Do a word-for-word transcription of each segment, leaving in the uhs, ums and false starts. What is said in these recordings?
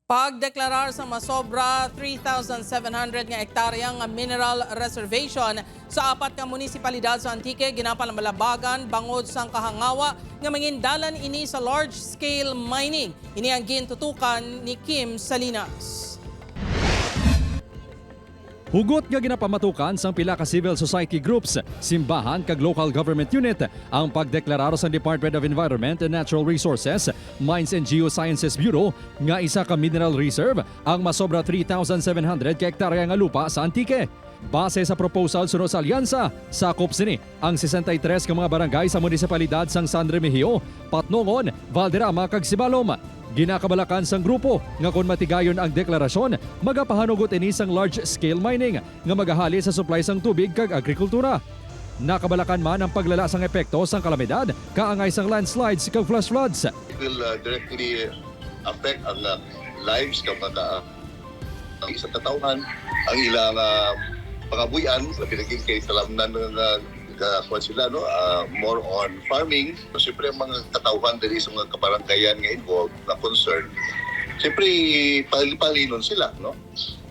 Pagdeklarar sa masobra three thousand seven hundred nga ektarya nga mineral reservation sa apat ka munisipalidad sa Antique, ginapalabagan bangod sang kahangawa nga mangindalan ini sa large-scale mining. Ini ang gintutukan ni Kim Salinas. Hugot nga ginapamatukan sang pila ka civil society groups, simbahan kag local government unit ang pagdeklarar sang Department of Environment and Natural Resources, Mines and Geosciences Bureau nga isa ka mineral reserve ang masobra three thousand seven hundred ka ektarya nga lupa sa Antique. Base sa proposal suno sa alyansa, sakop sini ang sesenta y tres ka mga barangay sa munisipalidad sang San Remigio, Patnongon, Valderrama kag Sibalom. Ginakabalakan sang grupo nga kon matigayon ang deklarasyon, magapahanugot ini sang large-scale mining nga magahali sa supply sang tubig kag agrikultura. Nakabalakan man ang paglala sang epekto sang kalamidad, kaangay sang landslides kag flash floods. It will uh, directly affect ang uh, lives ng mga ang isang katawhan, ang ilang uh, pangabuyan, sa pinagin kay talamnan nga uh, kuwan sila, no? Uh, more on farming. So, siyempre, ang mga katawhan diri sa mga kabaranggayan nga involved, na concern, siyempre, pal- palinon sila, no?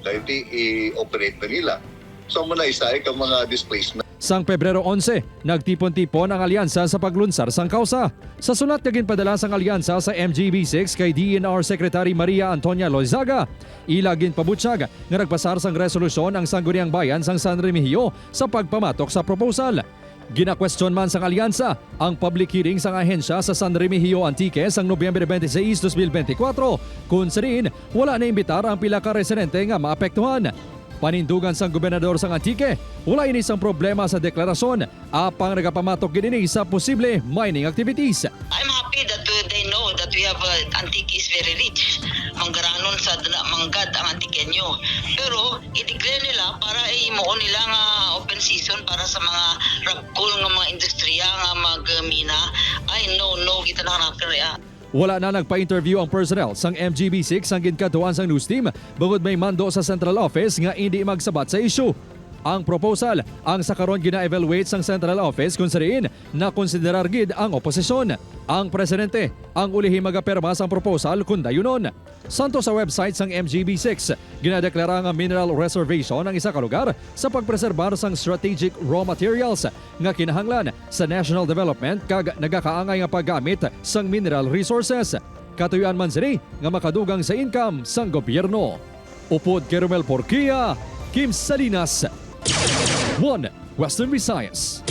Dahil di, i-operate na nila. So, muna isa ay ka mga displacement. Sang Pebrero onse, nagtipon-tipon ang alyansa sa paglunsar sang kausa. Sa sulat nga ginpadala sang alyansa sa M G B six kay D E N R Secretary Maria Antonia Loizaga, ila ginpabutyag nga nagpasar sang resolusyon ang Sangguniang Bayan sang San Remigio sa pagpamatok sa proposal. Ginakwestiyon man sang alyansa ang public hearing sang ahensya sa San Remigio, Antique sang Nobyembre twenty-six, twenty twenty-four, kung sa diin wala naimbitar ang pila ka residente nga maapektuhan. Panindugan sang gobernador sang Antique, wala ini sang problema sa deklarasyon, apang nagapamatok gid ini sa posible mining activities. I'm happy that uh, they know that we have uh, Antique is very rich. Manggaranon sa dala manggad ang Antiqueño. Pero i-declare nila para imuon nila nga open season para sa mga ragkol nga mga industriya nga magmina. Ay, no, no, kita na karakter ya. Wala na nagpa-interview ang personnel sang M G B six sang ginkadtuan sang news team bangod may mando sa central office nga indi magsabat sa issue. Ang proposal ang sa karon gina-evaluate sang central office, kung sa diin nakonsiderar gid ang oposisyon. Ang presidente ang ulihi magapirma sang proposal kung dayunon. Santo sa website sang M G B six, ginadeklara nga mineral reservation ang isa ka lugar sa pagpreserbar sang strategic raw materials nga kinahanglan sa national development kag nagakaangay nga paggamit sang mineral resources. Katuyoan man sini nga makadugang sa income sang gobyerno. Upod kay Romel Porquia, Kim Salinas, One Western Visayas.